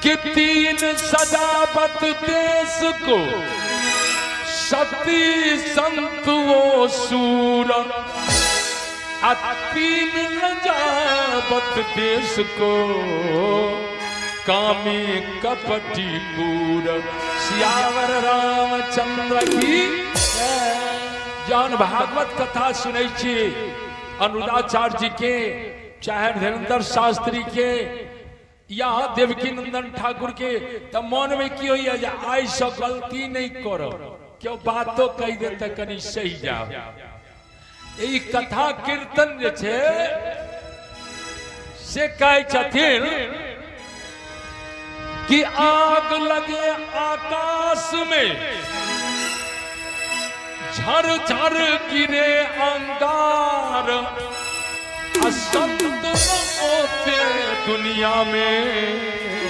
कि तीन सजावत देश को सती संत वो सूर, आ तीन लजावत देश को कामी कपटी पूर। सियावर रामचंद्र की। जहन भागवत कथा सुनै छी अनुराधाचार्य जी के, चाहे धीरेन्द्र शास्त्री के या देवकी नंदन ठाकुर के, तऽ मन में की होइया जे आइ से गलती नहीं करब, क्यों बातो कहि दे तऽ कनि सही जाओ। ई कथा कीर्तन जे छै से कहै छथिन कि आग लगे आकाश में, झर झर गिरे अंगार, आ संत न होते दुनिया में।